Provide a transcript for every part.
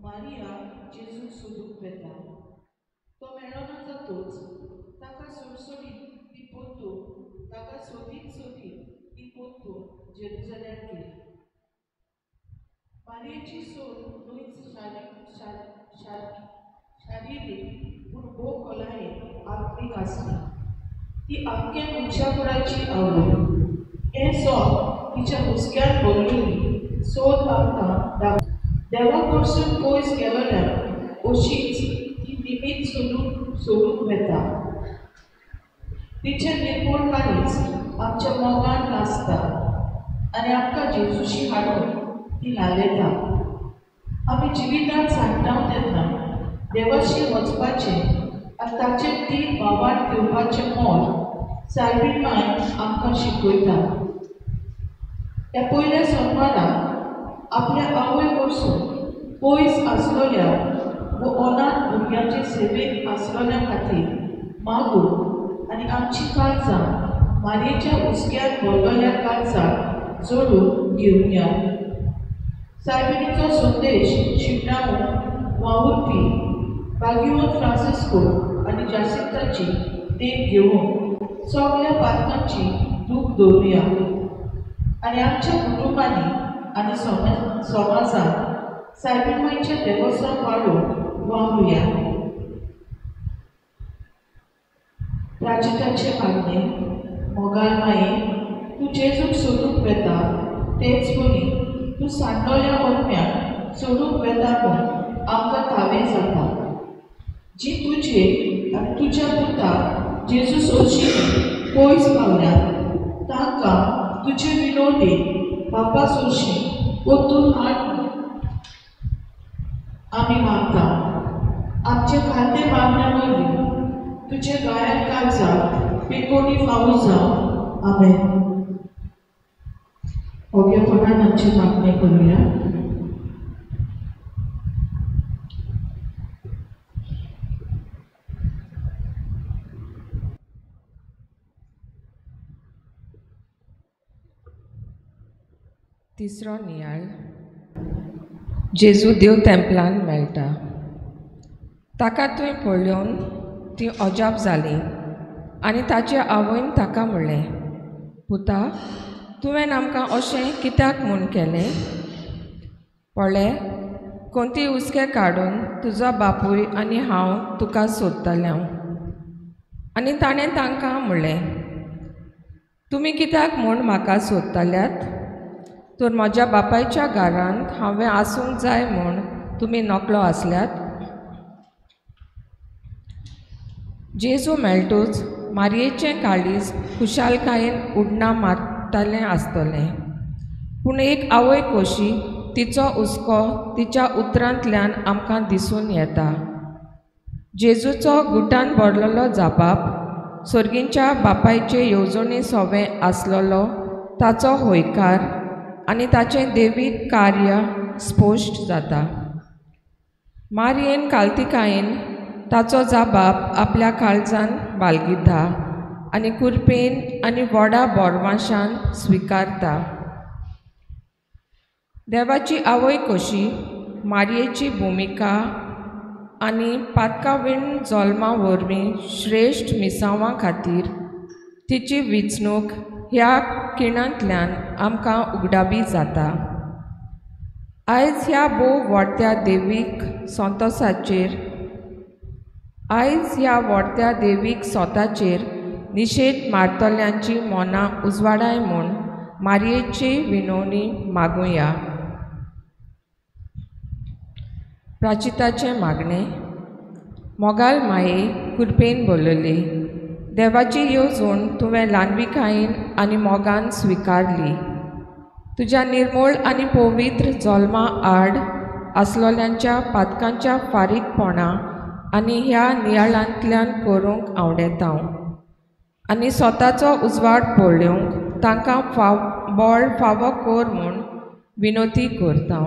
Maria जेजूक सोदूंक वेता. तो मेळना जातूच ताका सोडसोडीत ती पोरतून ताका सोदीत सोदीत ती पोरतून जेरुजलेम गेली. मारियेची सोद न्हय शारिरीक पूण भोव खोलायेन आत्मीक आसली. ती आख्ख्या मनशाकुळाची आवय. हें सोद तिच्या हुस्क्यान भरलेली सोद आमकां दाखयता. देवा कडसून पयस गेलोल्याक अशीच ती निमीत सोदूंक वेता. तिचें निर्मूळ काळीज आमच्या मोगान नाचता आनी आमकां जेजूशी हाडून ती न्हालयता. आमी जिवितांत सांडटाव तेन्ना देवाशी वचपाचें आनी ताचें तीन भावान घेवपाचें मोल सायबीण माय आमकां शिकयता. ह्या पयल्या सोमारा आपल्या आवय कडसून पयस आसलेल्या वो अनाथ भुरग्यांचे सेवेक आसलेल्या खातीर मागून आनी आमची काळजां मारयेच्या हुस्क्यान भरलेल्या काळजाक जोडून घेवया. सायबिणीचो संदेश शिंपणावन वावुरपी बागिवन फ्रांसिस्को आनी जासिंताची देख घेवन सगल्या पातकांची दूख दवरुया आनी आमच्या कुटुंबांनी आनी समाजांत सायबीण मांयचें देवस्थान वाडोवंक वावरुया. प्राचिताचे मागणें. मोगाळ माये, तूं जेजूक सोदूंक वेता तेच परी तूं सांडलोल्या ओतम्याक सोडूंक वेता म्हूण आमकां थावें जाता. जी तुजे आनी तुज्या पुताक जेजू सोदशी पयस पावल्यात तांकां तुजे विनोदीन बापा सोदशी परतून हाड आमी मागता. आमचे खाद्य मागण्या वरवीं तुजे गायन काळजाक पिकोणी फावो जावं. आमेन. ओगेपणान आमची मागणी करुया. तिसरो नियाळ. जेजू देव तेंपलान मेळटा. ताका थंय पळोवन ती अजाप जाली आनी ताचे आवयन ताका म्हणलें, पुता, तुवें आमकां अशें कित्याक म्हूण केलें? पळय, कोणती हुस्के काडून तुजो बापूय आनी हांव तुका सोदतलें. आनी ताणें तांकां म्हणलें, तुमी कित्याक म्हूण म्हाका सोदतल्यात? तर म्हज्या बापायच्या घरांत हांवें आसूंक जाय म्हूण तुमी नकळो आसल्यात? जेजू मेळटूच मारयेचें काळीज खुशालकायेन उडणां मारतालें आसतलें. पूण एक आवय कशी तिचो हुस्को तिच्या उतरांतल्यान आमकां दिसून येता. जेजूचो गुटान भरलेलो जाबाब सर्गींच्या बापायचे येवजणे सोवें आसलेलो ताचो हयकार आनी ताचें देवीक कार्य स्पश्ट जाता. मारयेन कालतिकायेन ताचो जाबाब आपल्या काळजान बाळगिता आनी कुरपेन आनी व्हडा बोरवाशान स्विकारता. देवाची आवय कशी मारयेची भुमिका आनी पातकावीण जल्मा वरवीं श्रेश्ठ मिसांवां खातीर तिची वेंचणूक ह्या खिणांतल्यान आमकां उगडाबी जाता. आयज ह्या भोव वाडत्या देवीक संतोसाचेर आयज ह्या वाडत्या देवीक सोताचेर निशेध मारतल्यांची मनां उजवाडाय म्हूण मारयेची विनवणी मागुया. प्राचिताचें मागणें. मोगाल माये कुरपेन बोलयली, देवाची येवजण तुवें ल्हानविकायेन आनी मोगान स्विकारली. तुज्या निर्मूळ आनी पवित्र जल्मा आड आसलोल्यांच्या पातकांच्या फारीकपणा आनी ह्या नियाळांतल्यान करूंक आवडेता आनी स्वताचो उजवाड पळोवंक तांकां फाव बळ फावो कर म्हूण विनोती करता.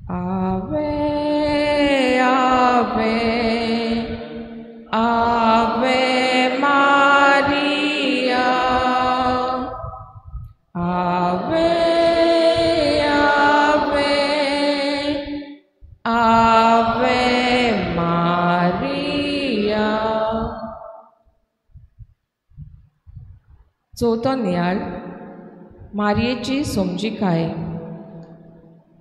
Ave, Ave, Ave Maria, Ave, Ave, चवथो नियाळ, मारयेची समजिकाय.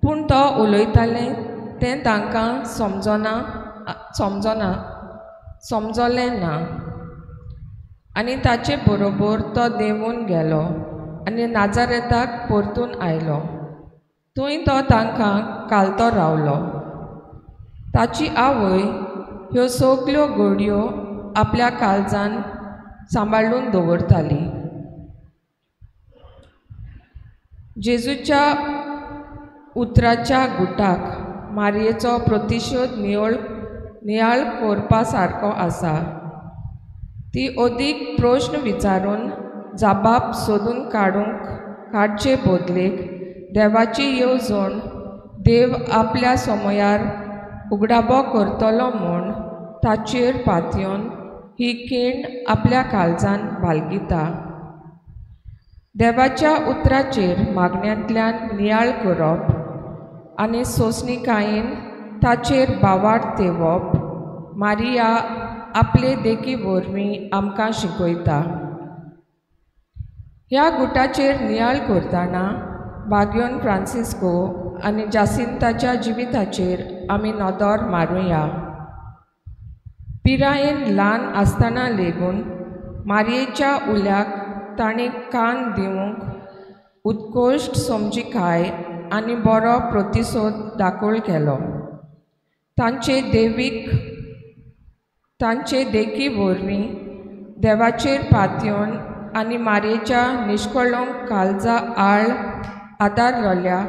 पूण तो उलयतालें तें तांकां समजलें ना आनी ताचे बरोबर तो देंवून गेलो आनी नाजारेताक परतून आयलो. थंय तो तांकां कालतो रावलो. ताची आवय ह्यो सगल्यो घडयो आपल्या काळजान सांबाळून दवरताली. जेजूच्या उतराच्या गुटाक मारयेचो प्रतिशोध नियाळ करपा सारको आसा. ती अदीक प्रश्न विचारून जाबाब सोदून काडचे बदलेक देवाची येवजण देव आपल्या समयार उगडाबो करतलो म्हूण ताचेर पातयेवन ही खीण आपल्या काळजान बाळगिता. देवाच्या उतराचेर मागण्यांतल्यान नियाळ करप आनी सोंसणीकायेन ताचेर बावार तेवप मारिया आपले देखी वरवीं आमकां शिकयता. ह्या गुटाचेर नियाळ करतना बाग्योन फ्रांसिस्को आनी जासिंताच्या जिविताचेर आमी नदर मारुया. पिरायेन ल्हान आसतना लेगून मारयेच्या उल्याक तांणी कान दिवंक उत्कृश्ट समजिकाय आनी बरो प्रतिसोद दाखोल केलो. तांचे देखी वरवीं देवाचेर पातयेवन आनी मारयेच्या निश्कळंक काळजा आळ आदारलेल्या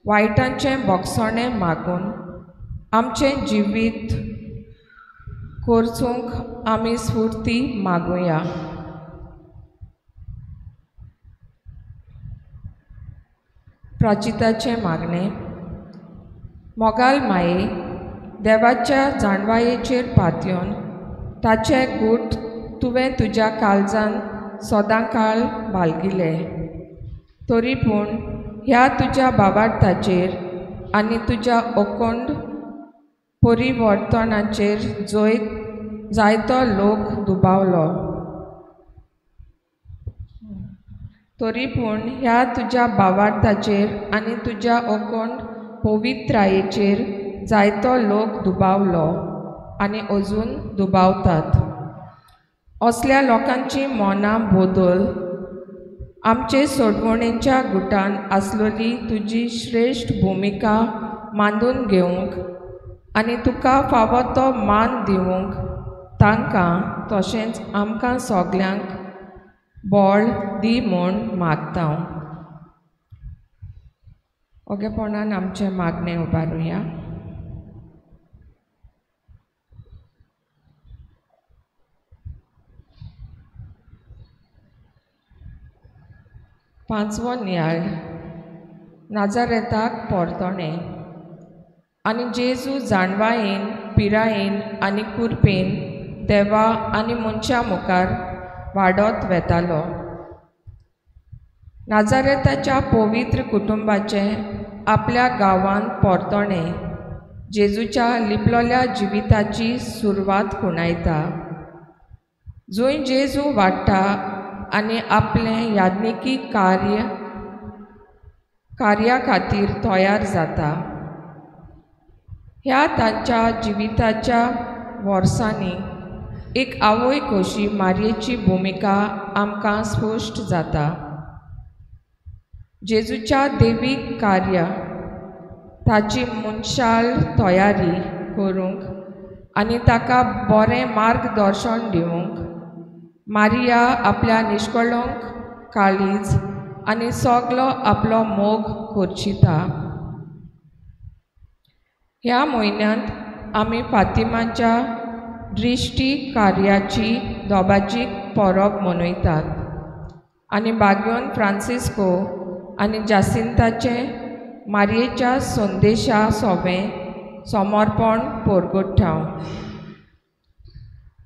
वायटांचें बोगसणें मागून आमचें जिवीत कोर्चूंक आमी स्फुर्ती मागुया. प्राचिताचें मागणें. मोगाल माये, देवाच्या जाणवायेचेर पातयेवन ताचे गूट तुवें तुज्या काळजान सदांकाळ बाळगिले. तरी पूण ह्या तुज्या बाबार्थाचेर आनी तुज्या अखंड परिवर्तनाचेर जायतो लोक दुबावलो. तरी पूण ह्या तुज्या बावार्थाचेर आनी तुज्या अखंड पवित्रायेचेर जायतो लोक दुबावलो आनी अजून दुबावतात. असल्या लोकांची मनां बदल आमचे सोडवणेच्या गुटान आसलेली तुजी श्रेश्ठ भुमिका मांडून घेवंक आनी तुका फावो तो मान दिवंक तांकां तशेंच आमकां सगल्यांक बळ दी म्हूण मागता. ओगेपणान आमचें मागणें उबारुया. पांचवो नियाळ, नाजारेताक परतणें. आनी जेजू जाणवायेन पिरायेन आनी कुरपेन देवा आनी मनशां मुखार वाडत वेतालो. नाजारेताच्या पवित्र कुटुंबाचें आपल्या गांवांत परतणें जेजूच्या लिपलोल्या जिविताची सुरवात खुणायता. जंय जेजू वाडटा आनी आपलें याज्ञिकी कार्या खातीर तयार जाता. ह्या ताच्या जिविताच्या वर्सांनी एक आवय कशी मारयेची भुमिका आमकां स्पश्ट जाता. जेजूच्या देवीक कार्य ताची मनशाल तयारी करूंक आनी ताका बरें मार्गदर्शन दिवंक मारिया आपल्या निश्कळंक काळीज आनी सगलो आपलो मोग खर्चिता. ह्या म्हयन्यांत आमी फातिमाच्या दृश्टी कार्याची दोबाजी परब मनयतात आनी बाग्योन फ्रांसिस्को आनी जासिंताचें मारयेच्या संदेशा सोबें समर्पण परगट्टा.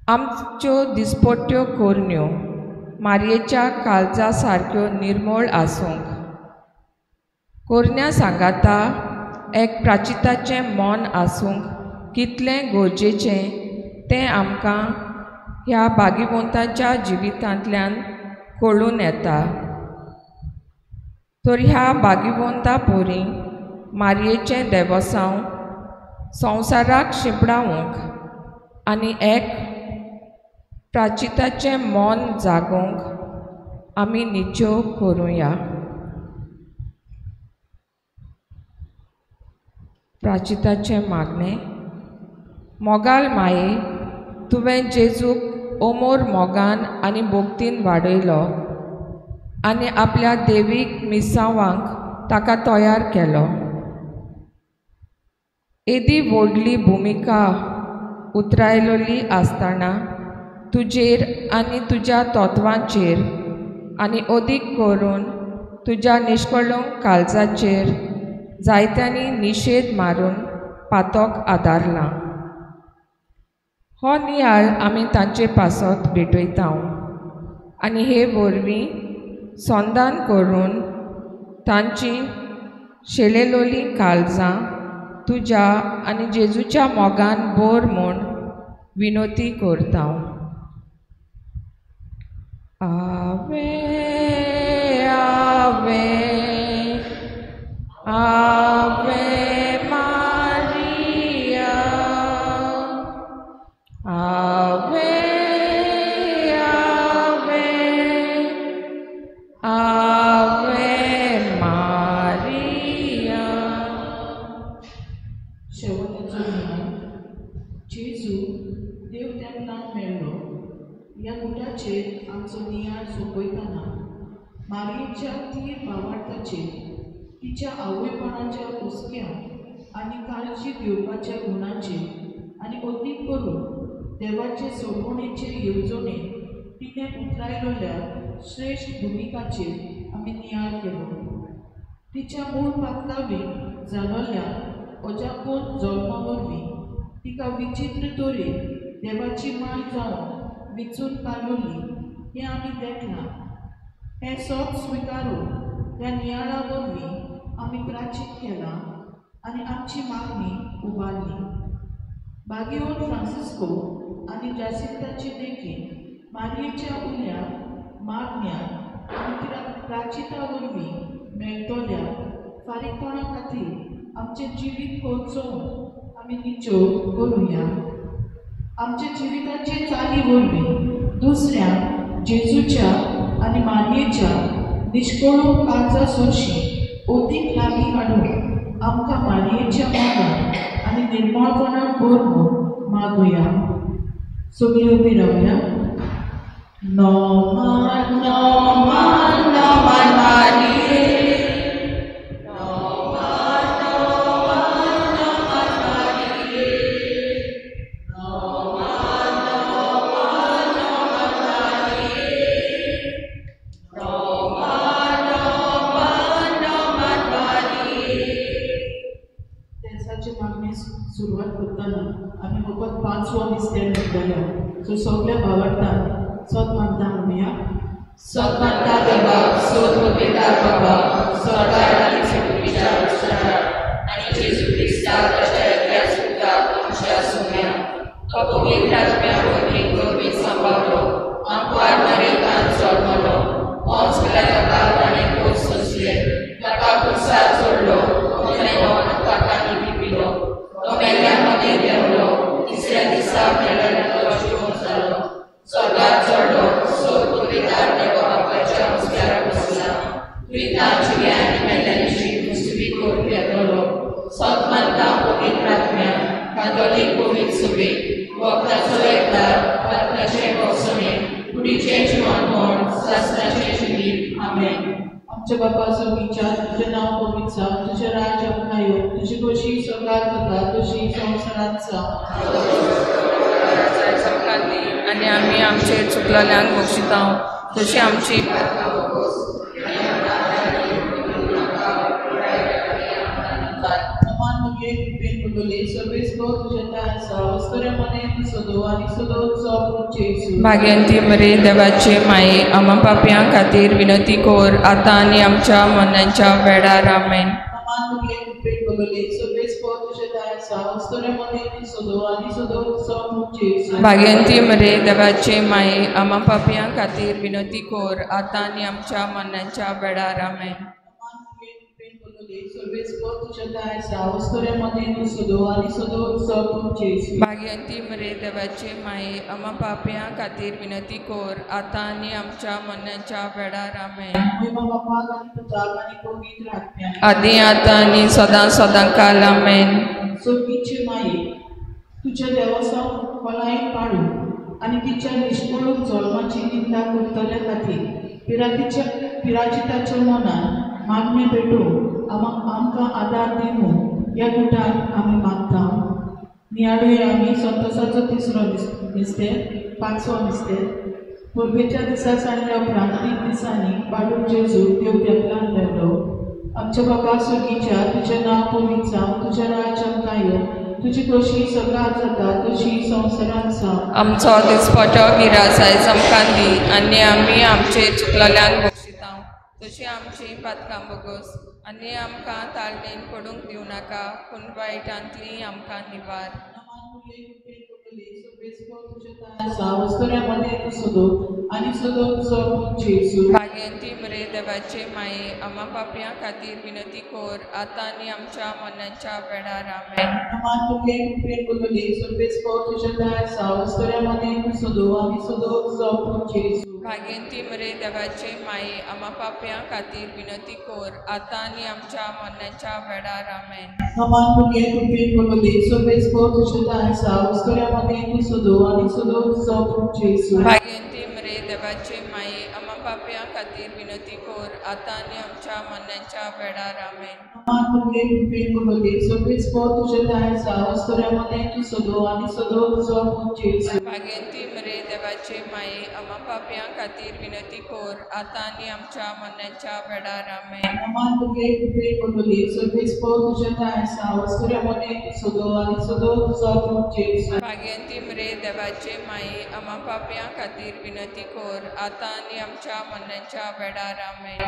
आमच्यो दिसपट्ट्यो करण्यो मारयेच्या काळजा सारक्यो निर्मळ आसूंक करण्या सांगाता एक प्राचिताचें मन आसूंक कितलें गरजेचें तें आमकां ह्या भागीवंताच्या जिवितांतल्यान कळून येता. तर ह्या भाग्यवंता पोरी मारयेचें देवसांव संवसाराक शिंपडावंक आनी एक प्राचिताचें मन जागोवंक आमी निच्यो करुया. प्राचिताचें मागणें. मोगाल माये, तुवें जेजूक ओमोर मोगान आनी भोक्तीन वाडयलो आनी आपल्या देवीक मिसांवांक ताका तयार केलो. येदी व्हडली भुमिका उतरायलोली आसतना तुजेर आनी तुज्या तत्वांचेर आनी अदीक करून तुज्या निश्कळंक काळजाचेर जायत्यांनी निशेध मारून पातक आदारलां. हो नियाळ आमी तांचे पासत भेटयता आनी हे वरवीं संदान करून तांची शेलेलोलीं काळजां तुज्या आनी जेजूच्या मोगान बोर म्हूण विनोती करता. आवे आवे आवे मारिया, आवे आवे आवे मारिया. शेवटाचो नियाळ. जेजू देव तेन्ना मेळ्ळो ह्या गुटाचेर आमचो नियाळ सोंपयतना मारयेच्या थीर भावार्थाचेर, तिच्या आवयपणाच्या हुस्क्या आनी काळजी घेवपाच्या गुणाचेर आनी अदीक करून देवाचे सोडवणेचे येवजणेन तिणें उतरायलोल्या श्रेश्ठ भुमिकाचेर आमी नियाळ केलो. तिच्या मूळ पातलावी जालोल्या अजापून जल्मा वरवीं तिका विचित्र तरेन देवाची माय जावन विचून काडलोली हें आमी देखलां. हें सत स्विकारून ह्या नियाळा वरवीं आमी प्राचीत केलां आनी आमची मागणी उबारली. बागेवन फ्रांसिस्को आनी जासिंताचे देखीन मारयेच्या उल्या मागण्या आनी प्राचिता वरवीं मेळटल्या फारीकपणा खातीर आमचें जिवीत खर्चोवन आमी निच्यो करुया. आमच्या जिविताचे चाली वरवीं दुसऱ्या जेजूच्या आनी मारयेच्या निश्कळूंक काळजा सोरशी अदीक लागीं हाडून आमकां मारयेच्या मोगान आनी निर्मळपणान भर म्हूण मागुया. सगळीं उबी रावया. नोमान नोमान नोमान मारिये, नोमान नोमान नोमान मारिये, नोमान नोमान नोमान मारिये, नोमान नोमान नोमान मारिये. तेन्साचे मागणे सुरवात करतना आमी फकत पांचवो मिस्तेर म्हणटले. सो सगल्या भावार्थान सत मानता म्हणुया. सत मानता देवा, सोद पवित्र बाबा, स्वर्गार आनी सुटकेच्या उच्चाराक आनी जेजू क्रिस्ताक ताच्या एकल्याच पुताक आमच्या सोम्या, तो पवित्र आत्म्या वरवीं गर्भीत सांबाळ्ळो, आंकवार मारयेंतान जल्मलो, पोंच पिलाताक ताणें खोस सोंसले, ताका खुर्सार चडलो, तो मेलो आनी ताका लिपिलो, तो मेल्ल्या मदीं देंवलो, तिसऱ्या दिसा मेल्ल्यांतलो जिवो जालो, स्वर्गार चडलो, सोद पवित्र देवा बापाच्या हुस्क्यार बसला, दुयेंता जिव्या आनी मेल्ल्यांची मुसबी करून येतलो. सत मानता पवित्र आत्म्या, कातोलीक पवित्र सभेक, वखदाचो एकदार, पातकाचें भोगसणें, कुडीचें जिवनपण, सासणाचें जिवीत. आमेन. आमच्या बापा सोगीच्या तुजें नांव पवित्र जावं, तुजें राज्य आमकां येवं, तुजी खोशी स्वर्गार जाता तशी संवसारांत जावं. आनी आमी आमचे चुकलेल्यांक बक्षिता तशी आमची नमान मुगे कृपेन भरलोली, सर्वेस्पर तुज्या ठांय आसा, अस्तुऱ्यां मदें तूं सदो आनी सदोचो पूत जेजू. भाग्यंती मरे देवाचे माये, आमा पापयां खातीर विनंती कर आतां आनी आमच्या मरणाच्या वेळार. आमेन. नमान मुगे कृपेन बोलवली सर्वेस पो तुझे दाय आसा अस्तुरे मदीं तूं सदो आनी सदो तुजो पूत जेजू. भाग्यंती मरे देवाचे माये आमा पापयां खातीर विनंती कोर आतां आनी आमच्या मरणाच्या वेळार. आमेन. भाग्यंती मरे देवाचे माये आमा पापयां खातीर विनंती कोर आतां आनी आमच्या मरणाच्या वेळार. आमेन. आदी आतां आनी सदां सदां काल. आमेन. सोबीचे माये तुज्या देवसांव खोलायेन पाडूं आनी तिच्या निश्कळूक जल्माची निंदा करतल्या खातीर पिराजिताच्या मनान मागणें पेटोवंक आमकां आदार दी म्हूण ह्या गुटान आमी मागता. नियाळुया आमी संतोसाचो तिसरो मिस्तेर पांचवो मिस्तेर. परबेच्या दिसा सांडल्या उपरांत 3 दिसांनी बाळूक जेजू देव देपलान व्हेलो. आमच्या बाबा सुगीच्या तुजें नांव पवित्र जावं, तुजें राज्य आमकां येवं, तुजी खोशी सगळ्यात जाता तशी संवसारांत जावं. आमचो दिसपटो गिरास आयज आमकां दी आनी आमी आमचे चुकलेल्यांक बक्षिता तशी आमची पातकां बोगस आनी आमकां ताळणेन पडूंक दिवं नाका पूण वायटांतली आमकां निवार. भाग्यंती मरे देवाचे माये आमा पापयां खातीर विनंती कोर आतां आनी आमच्या मरणाच्या वेळार. आमेन. भाग्यंती मरे देवाचे माये आमा पापयां खातीर विनंती कोर आतां आनी आमच्या मरणाच्या वेळार. आमेन. भाग्यंती मरे देवाचे माये आमा पापयां खातीर विनंती कोर आतां आनी आमच्या मरणाच्या वेळार. आमेन. भाग्यंती मरे देवाचे माये आमा पापयां खातीर विनंती कोर आतां आनी आमच्या मरणाच्या वेळार. आमेन. भाग्यंती मरे देवाचे माये आमा पापयां खातीर विनंती कोर आतां आनी आमच्या मरणाच्या वेळार. आमेन.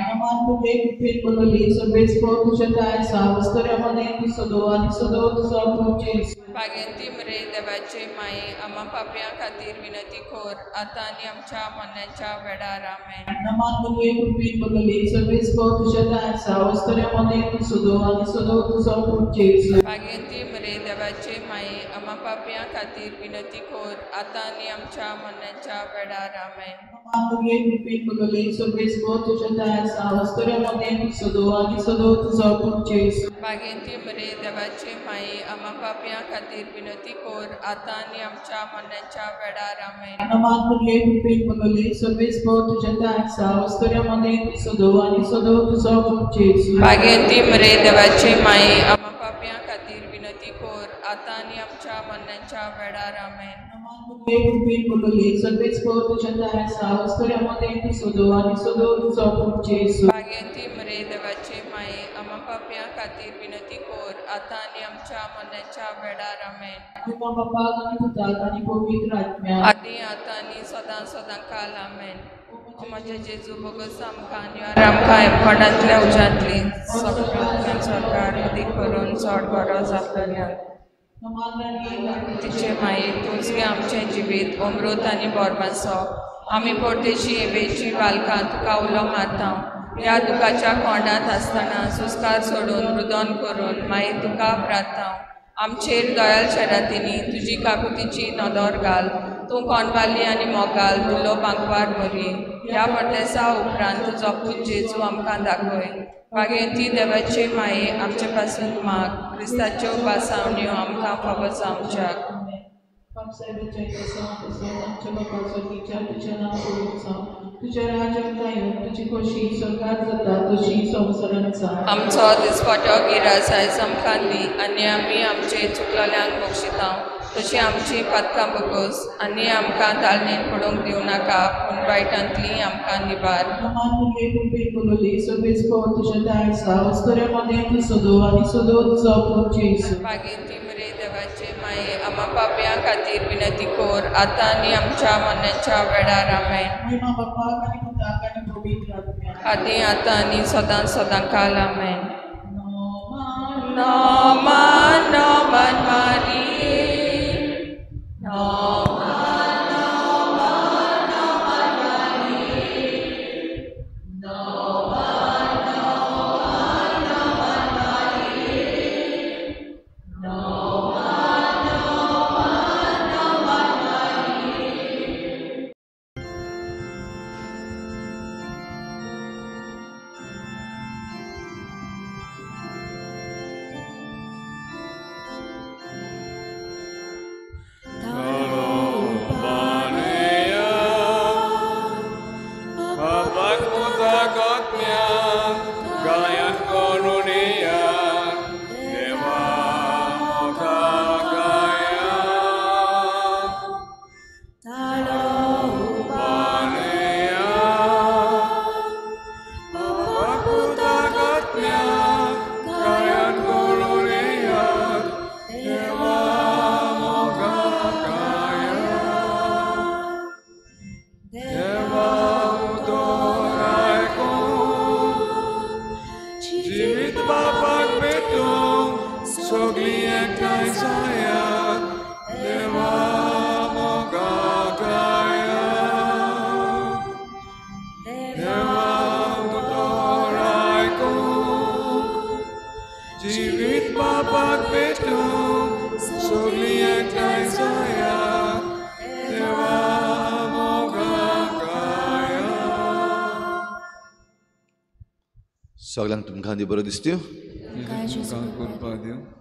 भाग्यंती मरे देवाचे माये आमा पापयां खातीर विनंती कोर आतां आनी आमच्या मरणाच्या वेळार. आमेन. भाग्यंती मरे देवाचे माये आमा पापयां खातीर विनंती कोर आतां आनी आमच्या मरणाच्या वेळार. आमेन. भाग्यंती मरे देवाचे माये आमा पापयां खातीर विनंती कोर आतां आनी आमच्या मरणाच्या वेळार. आमेन. भाग्यंती मरे देवाचे माये आमा पापयां खातीर विनंती कोर आतां आनी आमच्या मरणाच्या वेळार. आमेन. भाग्यंती मरे देवाचे माये आमा पापयां खातीर विनंती कोर आतां आनी आमच्या मरणाच्या वेळार. आमेन. आदी आतां आनी सदां सदां काल. आमेन. ओ म्हजे जेजू बोगस आमकां आनी आमकां हेमकोंडांतल्या उज्यांतली सगळ्या सरकार उदीक करून चड बरो जातल्या तिचे माये तूंच गे आमचें जिवीत अमृत आनी बोरमासो. आमी परदेशी एवेची बालकां तुका उलो मारता. ह्या दुखाच्या कोंडांत आसतना सुस्कार सोडून रुदन करून मागीर तुका प्रार्थना. आमचेर दयाल शरातींनी तुजी काकुतीची नदर घाल. तूं कोणवाली आनी मोगाल दुलो बांकवार बरी. ह्या परदेसा उपरांत तुजो पूत जेजू आमकां दाखय. भाग्यंती देवाचे माये आमचे पासून माग क्रिस्ताच्यो पासावण्यो आमकां फावो जावच्याक. आमचो दिसपटो गिरास आयज आमकां दी आनी आमी आमचे चुकलेल्यांक बक्षिता तशी आमची पातकां बोगस आनी आमकां ताळणेन पडूंक दिवं नाका पूण वायटांतली आमकां निवार. भाग्यंती मरे देवाचे माये आमा पापयां खातीर विनंती कोर आतां आनी आमच्या मरणाच्या वेळार. आमेन. आदी आतां आनी सदां सदां काल. आमेन. Noman Noman Marie, Noman Noman Noman Marie, Noman Noman Noman Marie, Noman Noman Noman Marie. सगळ्यांक तुमकां दी बरो दिसत्यो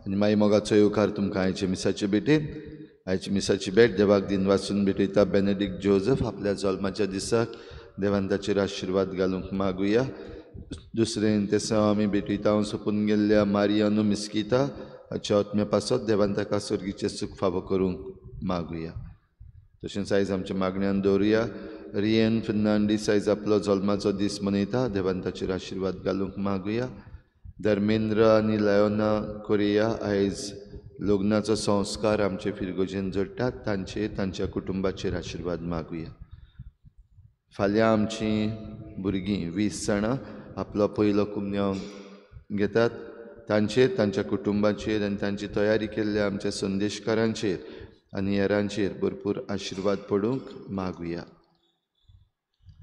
आनी माई मोगाचो येवकार तुमकां आयचे मिसाचे भेटेन. आयची मिसाची भेट देवाक दिन वाचून भेटयता बेनेडिक्ट जोजफ आपल्या जल्माच्या दिसाक देवान ताचेर आशिर्वाद घालूंक मागुया. दुसरें तेसांव आमी भेटयता हांव सोंपून गेल्ल्या मारियानो मिस्किता हाच्या आत्म्या पासत देवान ताका सर्गीचें सूख फावो करूंक मागुया. तशेंच आयज आमच्या मागण्यान दवरुया रियन फर्नांडीस आयज आपलो जल्माचो दीस मनयता देवान ताचेर आशिर्वाद घालूंक मागुया. धर्मेंद्र आनी लायोना कोरिया आयज लग्नाचो संस्कार आमचे फिरगोजेन जोडटात तांचेर तांच्या कुटुंबाचेर आशिर्वाद मागुया. फाल्यां आमचीं भुरगीं 20 जाणां आपलो पयलो कुमन्यांव घेतात तांचेर तांच्या कुटुंबाचेर आनी तांची तयारी केल्ल्या आमच्या संदेशकारांचेर आनी हेरांचेर भरपूर आशिर्वाद पडूंक मागुया.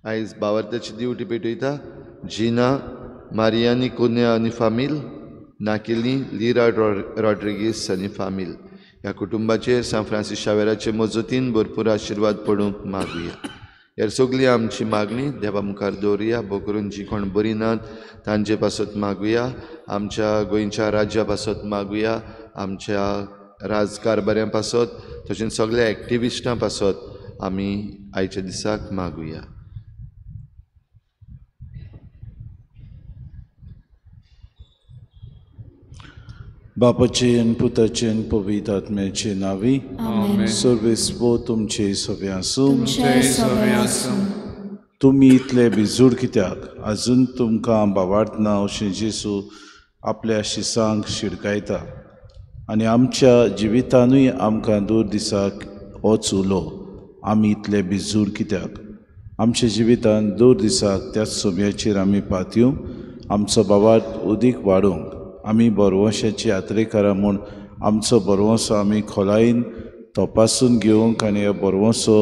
आयज बावर्त्याची दिवटी पेटयता जिना मारियानी कुन्या आनी फामील, नाकिली लिरा रॉड्रिगीस आनी फामील ह्या कुटुंबाचेर सांत फ्रांसीस शावेराचे मजतीन भरपूर आशिर्वाद पडूंक मागुया. हेर सगळी आमची मागणी देवा मुखार दवरुया. भोव करून जी कोण बरी नात तांचे पासत मागुया, आमच्या गोंयच्या राज्या पासत मागुया, आमच्या राजकारभाऱ्यां पासत तशेंच सगळ्या एक्टिविस्टां पासत आमी आयच्या दिसाक मागुया. बापाचे आनी पुताचे आनी पवित्र आत्म्याचे नांवी सर्वेस्पो तुमचे सवे आसूं. तुमी इतले भिजूड कित्याक? अजून तुमकां बावार्थ ना अशें जेजू आपल्या शिसांक शिडकायता आनी आमच्या जिवितानूय आमकां दूर दिसाक होच उलो, आमी इतले भिजूड कित्याक? आमच्या जिवितान दूर दिसाक त्याच सोम्याचेर आमी पातयूं आमचो बावार्थ उदीक वाडोवंक. आमी बरवंशाची यात्रेकारां म्हूण आमचो बरवंसो आमी खोलायेन तपासून घेवंक आनी ह्या बरवंसो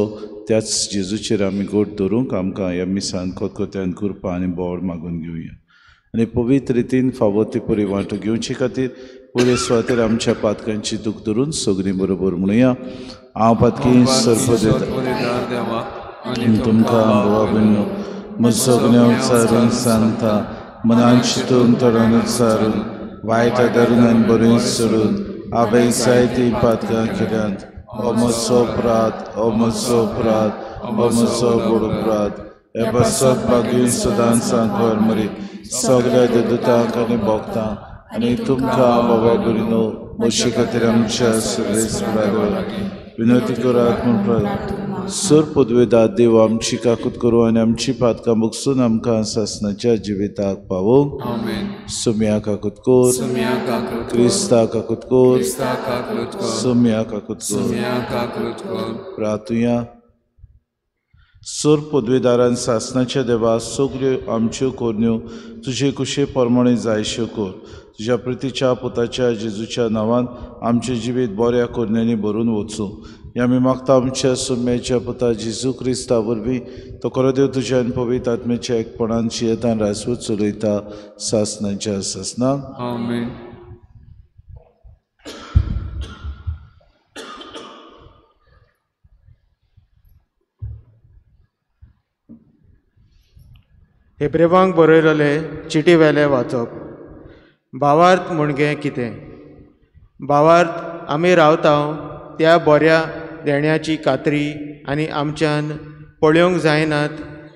त्याच जेजूचेर आमी गोट धरूंक आमकां ह्या मिसान खतखत्यान कृपा आनी बोड मागून घेवया आनी पवित्र रितीन फावो ती परी वांटो घेवचे खातीर पयले सुवातेर आमच्या पातकांची दूख धरून सगळीं बरोबर म्हणुया. हांव पातकी सर्वदेवा आनी तुमकां भावा भयणीनो म्हजो गुन्यांव सांगता, मनान चिंतून तोंडान उच्चारून वायट धरून आनी बरें सोडून हांवें जायतीं पातकां केल्यांत. हो म्हजो अपराध, हो म्हजो अपराध, हो म्हजो व्हड अपराध. हे पासत बागीन सदांच सांकवार मरी सगळ्या देवदूतांक आनी भोगतां आनी तुमकां बाबा भयणीनो म्हजे खातीर आमच्या सर्वेस्परा विनंती करात म्हूण. सर पदवेदार देव आमची काकूत करूं आनी आमची पातकां बगसून आमकां सासणाच्या जिविताक पावोवंक. सुम्या काकूत कोर, क्रिस्ता काकूत कोर, सुम्या काकूत कोर. प्रातुया. सोर पदवेदारान सासणाच्या देवा सगळ्यो आमच्यो कोरण्यो तुजे कुशे प्रमाणे जायश्यो कोर. तुज्या प्रितीच्या पुताच्या जेजूच्या नांवान आमचें जिवीत बऱ्या कोरण्यांनी भरून वचूं। ह्या आमी मागता आमच्या सुम्याच्या पुता जेजू क्रिस्ता वरवीं। तो खरो देव तुज्या आनी पवित्र आत्म्याच्या एकपणान शियेतान राजवट चलयता सासनाच्या सासनाक। आमेन। हेब्रेवांक बरयलेले चिटी वेले वाचप। भावार्थ म्हणजे कितें? भावार्थ आमी रावता त्या बऱ्या देण्याची खात्री आनी आमच्यान पळोवंक जायनात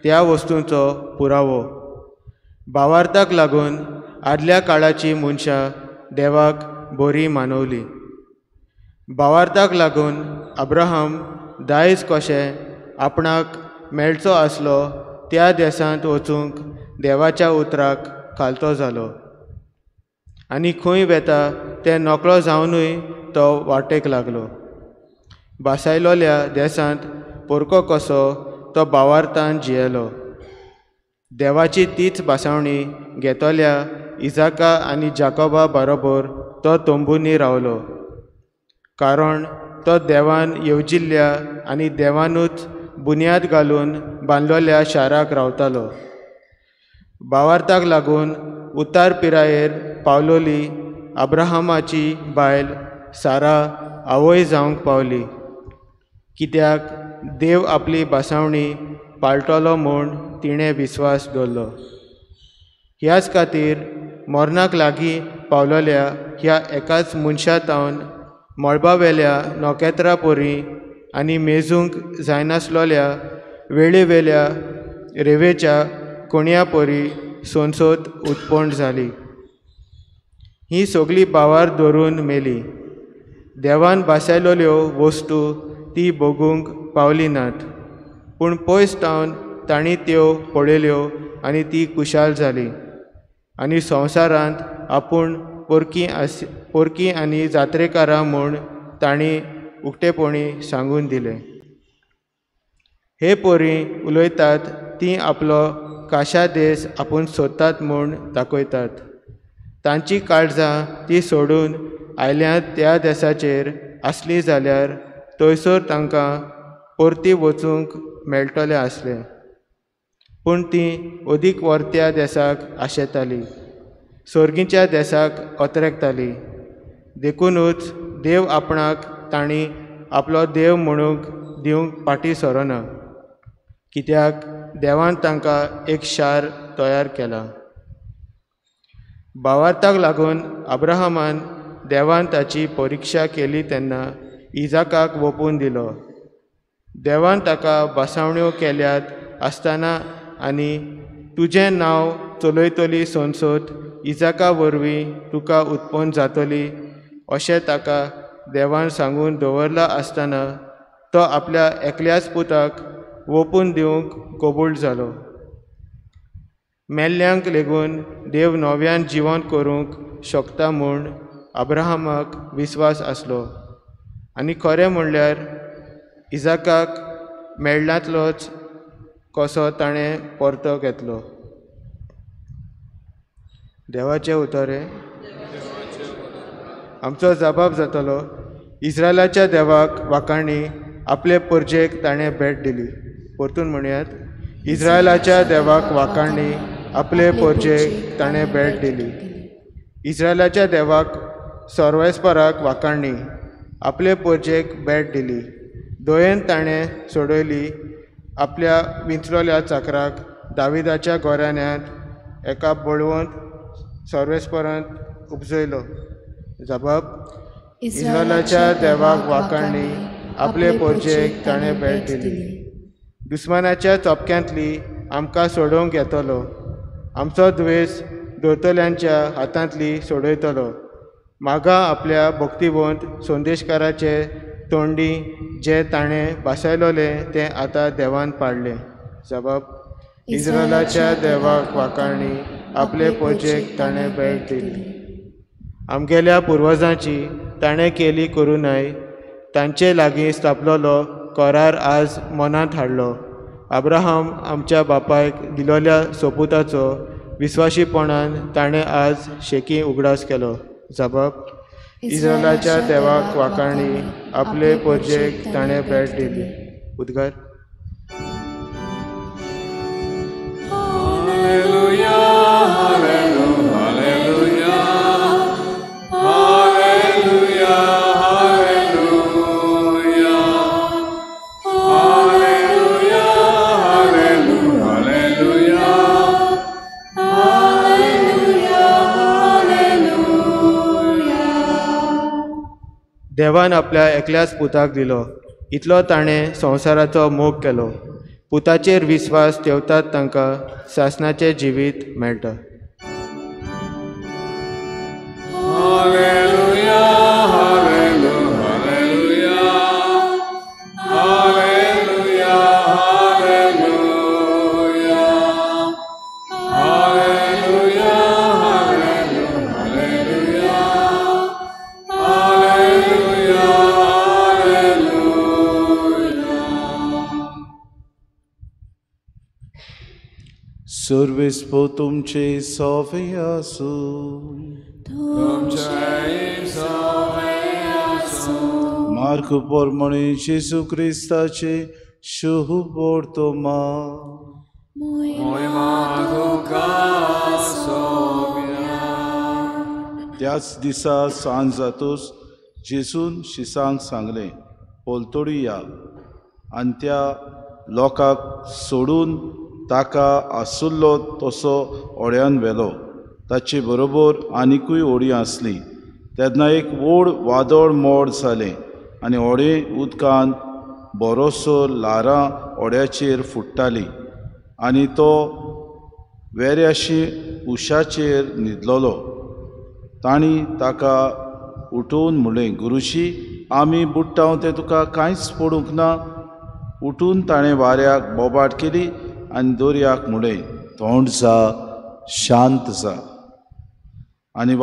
त्या वस्तूंचो पुरावो। भावार्थाक लागून आदल्या काळाची मनशां देवाक बरी मानवली। भावार्थाक लागून अब्राहम दायज कशें आपणाक मेळचो आसलो त्या देशांत वचूंक देवाच्या उतराक खालतो जालो आनी खंय वेता तें नकळो जावनूय तो वाटेक लागलो। भासायलोल्या देशांत पोरको कसो तो भावार्थान जियेलो। देवाची तीच भासावणी घेतल्या इजाका आनी जाकोबा बरोबर तो तंबूंनी रावलो, कारण तो देवान येवजिल्ल्या आनी देवानूच बुन्याद घालून बांदलोल्या शाराक रावतालो। भावार्थाक लागून उतार पिरायेर पावलोली अब्राहमाची बायल सारा आवय जावंक पावली, कित्याक देव आपली भासावणी पाळटलो म्हूण तिणें विस्वास दवरलो। ह्याच खातीर मरणाक लागीं पावलोल्या ह्या एकाच मनशा तावन मळबावेल्या नखेत्रां परी आनी मेजूंक जायनासलोल्या वेळेवेल्या रेवेच्या कोणया परी सोंसोत उत्पन्न जाली। ही सगळी भावार धरून मेली। देवान भासायलोल्यो वस्तू ती भोगूंक पावली नात, पूण पयस तावन तांणी त्यो पळयल्यो आनी ती खुशाल जाली आनी संवसारांत आपूण पोरकी आनी जात्रेकारां म्हूण तांणी उक्तेपणी सांगून दिलें। हे पोरी उलयतात ती आपलो काशा देश आपूण सोदतात म्हूण दाखयतात। तांची काळजां ती सोडून आयल्यात त्या देशाचेर आसली जाल्यार थंयसर तांकां परती वचूंक मेळटलें आसलें, पूण ती अदीक वर्त्या देशाक आशेताली, सोर्गीच्या देशाक अत्रेकताली। देखुनूच देव आपणाक तांणी आपलो देव म्हणूंक दिवंक फाटीं सरना, कित्याक देवान तांकां एक शार तयार केलां। भावार्थाक लागून अब्राहमान देवान ताची परिक्षा केली तेन्ना इजाकाक वोपून दिलो। देवान ताका भासावण्यो केल्यात आसतना आनी तुजें नांव चलयतली सोंसोत इजाका वरवीं तुका उत्पन्न जातली अशें ताका देवान सांगून दवरला आसतना तो आपल्या एकल्याच पुताक वोपून दिवंक कबूल जालो। मेल्ल्यांक लेगून देव नव्यान जिवन करूंक शकता म्हूण अब्राहमाक विस्वास आसलो आनी खरें म्हणल्यार इजाकाक मेळ्ळांतलोच कसो ताणें परतो घेतलो। देवाचें उतर हें आमचो जबाब जातलो। इस्रायलाच्या देवाक वाखाणी आपले परजेक ताणें भेट दिली। परतून म्हणयात, इस्रायलाच्या देवाक वाखाणी आपले परजेक ताणें भेट दिली। इस्रायलाच्या देवाक सर्वेस्पराक वाखाणी आपले परजेक भेट दिली। दयेन ताणें सोडयली आपल्या विंचलोल्या चाकराक दाविदाच्या घराण्यांत एका बळवंत सर्वेस्परांत उपजयलो। जबाब, इस्रायलाच्या देवाक वाखाणी आपले परजेक ताणें भेट दिली। दुस्मानाच्या चोपक्यांतली आमकां सोडोवंक येतलो, आमचो द्वेस दवरतल्यांच्या हातांतली सोडयतलो। मागा आपल्या भक्तिवंत संदेशकाराचे तोंडी जे ताणें भासायलोलें तें आतां देवान पाडलें। जबाब, इस्रायलाच्या देवाक वाखाणी आपले परजेक ताणें भेट दिली। आमगेल्या पुर्वजांची ताणें केली करुनाय तांचे लागीं स्थापलोलो करार आज मनांत हाडलो। अब्राहम आमच्या बापायक दिलोल्या सोपुताचो विस्वाशीपणान ताणें आज शेकी उगडास केलो. जबाब इस्रायलाच्या देवाक वाखाणी, आपले परजेक ताणें भेट दिली. उद्गार. देवान आपल्या एकल्याच पुताक दिलो, इतलो ताणें संवसाराचो मोग केलो. पुताचेर विस्वास ठेवतात तांकां सासणाचें जिवीत मेळटा. सर्वेस्पो तुमचे सोवे आसूं. मार्क प्रमाणे जेजू क्रिस्ताचे शुभ वर्तमान. त्याच दिसा सांज जातूच जेजून शिसांक सांगलें, पलतडी या. आनी त्या लोकांक सोडून ताका आसुल्लो तसो होड्यान व्हेलो. ताचे बरोबर आनिकूय होडी आसली. तेन्ना एक व्हड वादळ मोड जालें आनी होडें उदकान बरोसो ल्हारां होड्याचेर फुट्टालीं आनी तो वेऱ्याशी उशाचेर न्हिदलोलो. तांणी ताका उठोवन म्हणलें, गुरुशी, आमी बुडटा तें तुका कांयच पडूंक ना. उठून ताणें वाऱ्याक बोबाट केली आनी दर्याक म्हणलें, थंड जा, शांत जा. आनी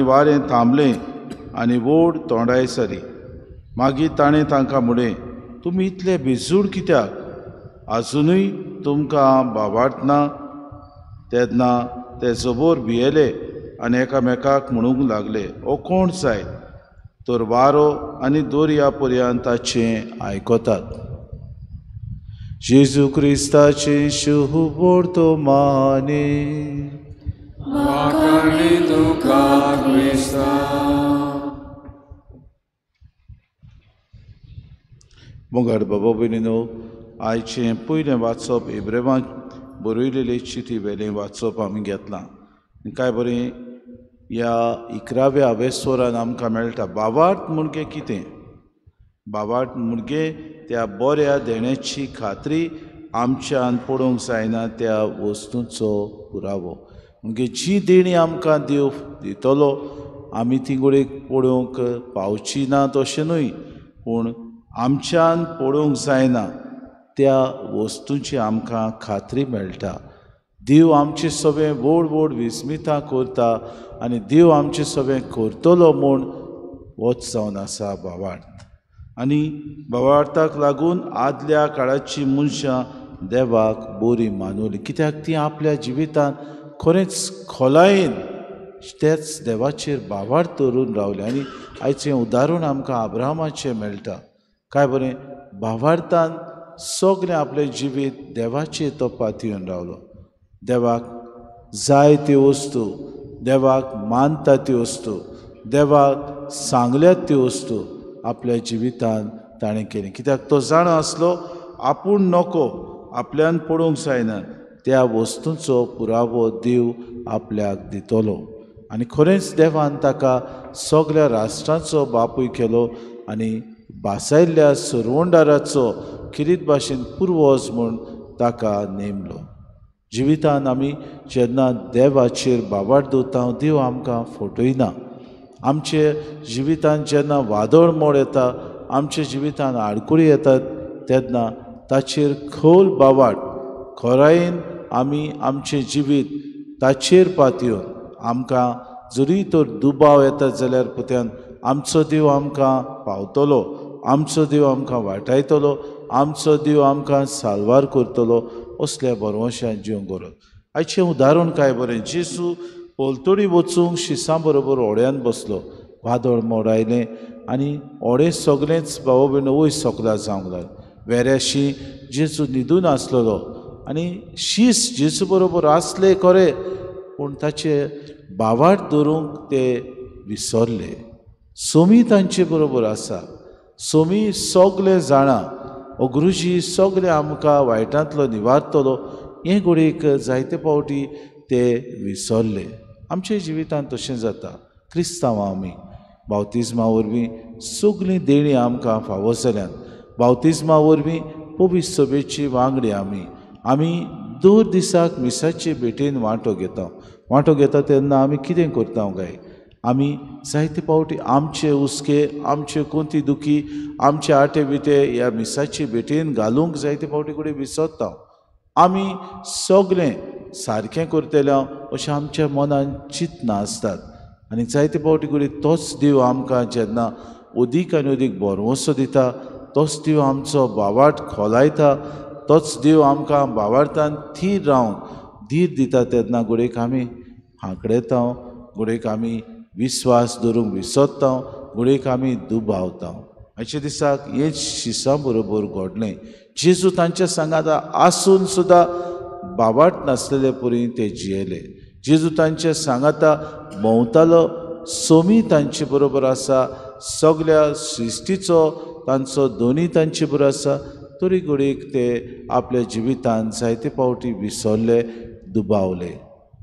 वारें थांबलें आनी व्हड तोंडाय जाली. मागीर ताणें तांकां म्हणलें, तुमी इतले भिजूड कित्याक? आजुनूय तुमकां बाबाट ना? तेन्ना ते जबोर भियेले आनी एकामेकाक म्हणूंक लागले, हो कोण जायत तर वारो आनी दर्या पर्यंत ताचें आयकतात. जेजू क्रिस्ताचे शुभ वर्तमाने. मोगाळ बाबा भयणीनो, आयचें पयलें वाचप इब्राहिमान बरयलेले चिटी वेलें वाचप आमी घेतलां. काय बरें ह्या 11व्या आवेस्वरान आमकां मेळटा. बावार्थ म्हणजे कितें? बावार्थ म्हणजे त्या बऱ्या देण्याची खात्री आमच्यान पडोवंक जायना त्या वस्तूंचो पुरावो. म्हणजे जी देणी आमकां देव दितलो आमी ती गोडेक पळोवंक पावची ना तशें न्हय, पूण आमच्यान पळोवंक जायना त्या वस्तूंची आमकां खात्री मेळटा. देव आमचे सगळें व्हड व्हड विस्मितां करता आनी देव आमचे सगळें करतलो म्हूण होच जावन आसा भावार्थ. आनी भावार्थाक लागून आदल्या काळाची मनशां देवाक बरी मानवली, कित्याक ती आपल्या जिवितांत खरेंच खोलायेन तेच देवाचेर भावार्थ धरून रावले. आनी आयचें उदाहरण आमकां अब्राहमाचें मेळटा. काय बरें भावार्थान सगळें आपलें जिवीत देवाचेर तो पातयेवन रावलो. देवाक जाय त्यो वस्तू, देवाक मानता त्यो वस्तू, देवाक सांगल्यात त्यो वस्तू आपल्या जिवितान ताणें केली, कित्याक तो जाणा आसलो आपूण नको, आपल्यान पडोवंक जायना त्या वस्तूंचो पुरावो देव आपल्याक दितलो. आनी खरेंच देवान ताका सगळ्या राष्ट्रांचो बापूय केलो आनी भासायल्ल्या सरवंडाराचो किरीत भाशेन पुर्वज म्हूण ताका नेमलो. जिवितान आमी जेन्ना देवाचेर बाबाट दवरता देव आमकां फटयना. आमचे जिवितान जेन्ना वादळ मोड येता, आमच्या जिवितान आडकुळी येतात, तेन्ना ताचेर खोल बावाट खोरायेन आमी आमचें जिवीत ताचेर पातयेवन आमकां जरी तर दुबाव येता जाल्यार पुत्यान आमचो देव आमकां पावतलो, आमचो देव आमकां वाटायतलो, आमचो देव आमकां साल्वार करतलो असल्या भरवंशान जिवंक गरज. आयचें उदाहरण काय बरें, जेजू पलतडी वचूंक शिसां बरोबर होड्यान बसलो, वादळ मोड आयलें आनी होडें सगळेंच भाव भयण वयर सकला जावंक लागलें. वेऱ्याशी जेजू न्हिदून आसलेलो आनी शीस जेजू बरोबर आसले खरें, पूण ताचे भावार्थ धरूंक ते विसरले. सोमी तांचे बरोबर आसा, सोमी सगळें जाणा, ओ गुरुजी सगळें आमकां वायटांतलो निवारतलो हें घडयेक जायते फावटी ते विसरले. आमच्या जिवितांत तशें जाता. क्रिस्तांव आमी बावतिज्मा वरवीं सगळीं देणीं आमकां फावो जाल्यात. बावतिज्मा वरवीं पवित्र सभेची वांगडी आमी आमी दर दिसाक मिसाचे भेटेन वांटो घेता. वांटो घेता तेन्ना आमी कितें करता काय, आमी जायते फावटी आमचे हुस्के, आमचे कोंती दुखी, आमचे आटे बिटे ह्या मिसाचे भेटेन घालूंक जायते फावटी कडेन विसरता. आमी सगळें सारकें करतले अशें आमच्या मनान चिंतना आसतात आनी जायते फावटी कडेन तोच देव आमकां जेन्ना अदीक आनी अदीक भरवंसो दिता, तोच देव आमचो भावार्थ खोलायता, तोच देव आमकां भावार्थान थीर रावंक धीर दिता. तेन्ना घडयेक आमी हांकडेता, घडयेक आमी विस्वास धरूंक विसरता, घडयेक आमी दुबावता. आयच्या दिसाक हें शिसां बरोबर घडलें. जेजू तांच्या सांगाता आसून सुद्दां भावार्थ नासलेले परी ते जियेले. जेजू तांच्या सांगाता भोंवतालो, सोमी तांचे बरोबर आसा, सगळ्या सृश्टीचो तांचो दोनी तांचे बरोबर आसा, तरी घडयेक ते आपल्या जिवितान जायते फावटी विसरले, दुबावले.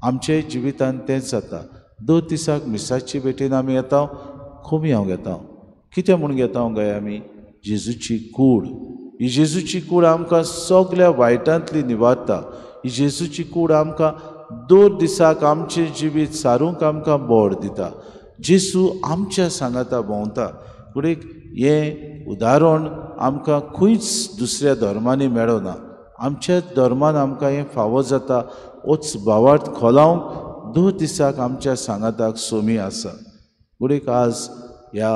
आमच्या जिवितान तेंच जाता. दर दिसाक मिसाचे भेटेन आमी येता, खोमी हांव घेता. कितें म्हूण घेता काय आमी? जेजूची कूड. ही जेजूची कूड आमकां सगळ्या वायटांतली निवारता. ही जेजूची कूड आमकां दर दिसाक आमचें जिवीत सारूंक आमकां बळ दिता. जेजू आमच्या सांगाता भोंवता. घडयेक हें उदाहरण आमकां खंयच दुसऱ्या धर्मांनी मेळना. आमच्या धर्मान आमकां हें फावो जाता. होच भावार्थ खोलावंक दर दिसाक आमच्या सांगाताक सोमी आसा. घडयेक आज ह्या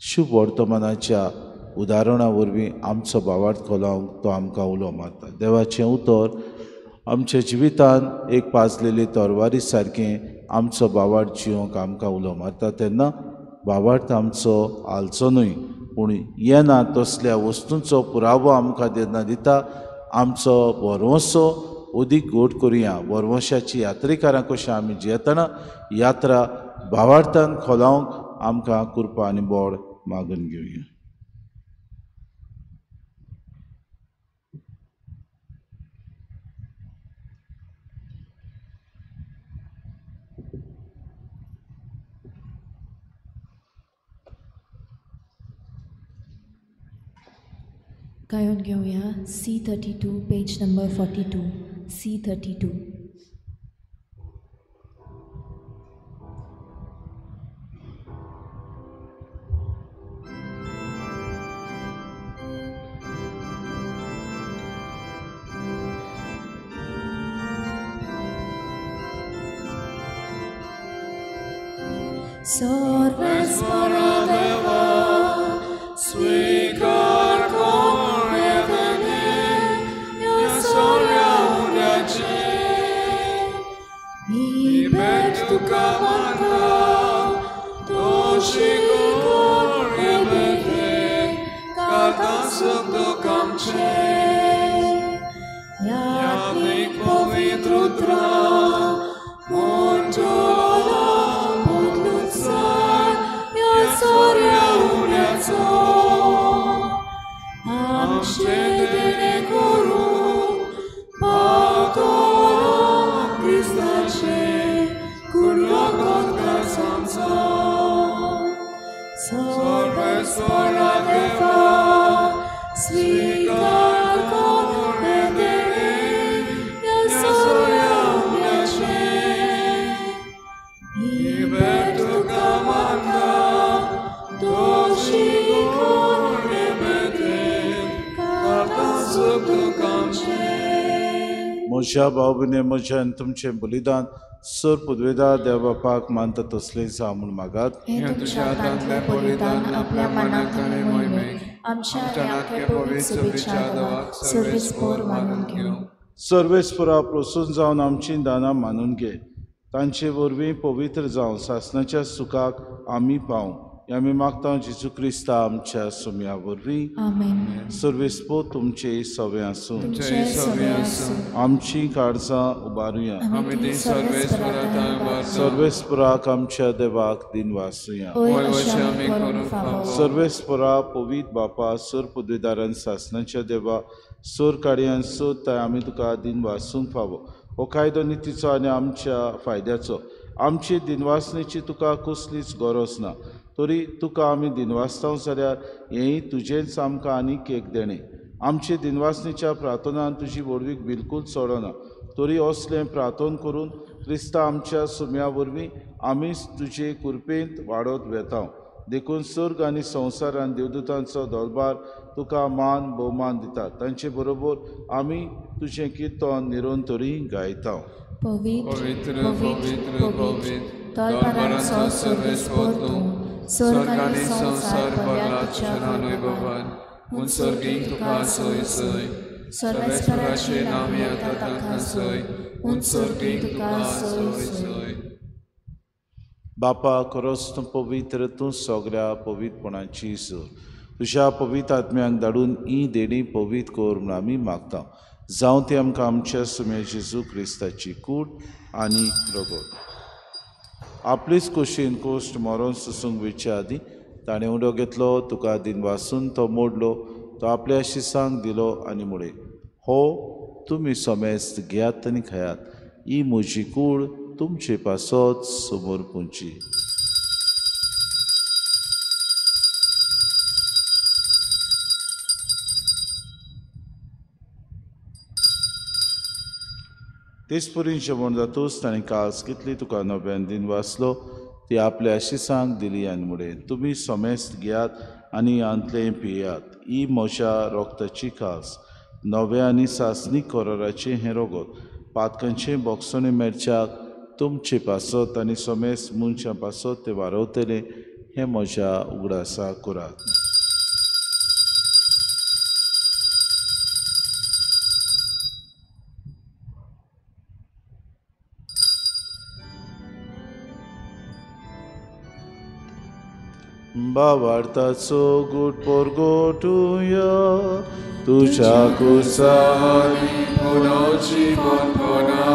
शुभ वर्तमानाच्या उदाहरणा वरवीं आमचो भावार्थ खोलावंक तो आमकां उलो मारता. देवाचें उतर आमच्या जिवितान एक पाजलेली तरवारी सारकें आमचो भावार्थ जिवंक आमकां उलो मारता. तेन्ना भावार्थ आमचो हालचो न्हय, पूण येना तसल्या वस्तूंचो पुरावो आमकां जेन्ना दिता, आमचो भरवंसो अदीक घट करुया. भरवंशाची यात्रेकारां कशें आमी जियेतना यात्रा भावार्थान खोलावंक आमकां कृपा आनी बळ मागून घेवया. गायन घेवया C32 page number 42 C32. Sorves moradeva swigar con म्हज्या भाव-भयणी म्हजें आनी तुमचें बलिदान सर पुदवेदार देव बापाक मानता तसलें जावं म्हूण मागात. तुज्या हातांतलें बलिदान आपल्या मनाक आनी मोहिमेक आमच्या आनी आख्या पवित्र सभेच्या देवाक सर्वेस्पोर मानून घेवं. सर्वेस्परा प्रसून जावन आमची दानां मानून घे, तांचे वरवीं पवित्र जावन सासणाच्या सुखाक आमी पावूं. हें आमी मागता जेजू क्रिस्ता आमच्या सुम्या वरवीं. सर्वेस्पो तुमचे सवे आसूं. आमची काळजां उबारुया. सर्वेस्पराक आमच्या देवाक दिनवासुया. सर्वेस्परा पवित्र बापा, सर पदवीदारान सासणाच्या देवा, सोर काडयान सोदताय आमी तुका दिनवासूंक फावो. हो कायदो नितीचो आनी आमच्या फायद्याचो. आमची दिनवासणेची तुका कसलीच गरज ना, तरी तुका आमी दिनवासता जाल्यार हेंय तुजेंच आमकां आनीक एक देणें. आमचे दिनवासणेच्या प्रार्थनान तुजी व्हडवीक बिलकूल चडना, तरी असलें प्रार्थन करून क्रिस्ता आमच्या सुम्या वरवीं आमीच तुजे कृपेंत वाडत वेता. देखून सर्ग आनी संवसार आनी देवदूतांचो दरबार तुका मान भोवमान दिता. तांचे बरोबर आमी तुजें किर्तन निरंतरी गायता. पवित्र पवित्र पवित्र दरबारांचो सर्वेस्पर तूं, सर्ग आनी संवसार भरला तुज्या वैभवान. उंचर्गीं तुका सोय सोय, सर्वेस्पराचें नांव येता तांकां सोय, उंचर्गीं तुका सोय सोय. बापा, खरोच तूं पवित्र, तूं सगळ्या पवित्रपणाची सूर. तुज्या पवित्र आत्म्यांक धाडून ही देणी पवित्र कर म्हूण आमी मागता. जावं ती आमकां आमच्या सुम्या जेजू क्रिस्ताची कूड आनी रगत. आपलीच कुशीन कोश्ट मरोन सोसूंक वेच्या आदीं ताणें उडो घेतलो, तुका दिनवासून तो मोडलो, तो आपल्या शिसांक दिलो आनी म्हळें, हो तुमी समेस्त घेयात आनी खायात, ही म्हजी कूड तुमचे पासत समोर पुंची. तेच परी जेवण जातूच ताणें कास घेतली, तुका नव्यान दिन वाचलो, ती आपल्या शिसांक दिली आनी म्हळें, तुमी समेस्त घेयात आनी हांतलें पियात, ही म्हज्या रोगताची कास, नव्या आनी सासणीक कराराचें हें रोगत, पातकांचें बोगसणें मेळच्याक तुमचे पासत आनी समेस्त मनशां पासत तें वारवतलें, हें म्हज्या उगडासा करात. बाबार्थाचो गुट परगटुया तुझ्या कुसानी पुनर्जीवनपणा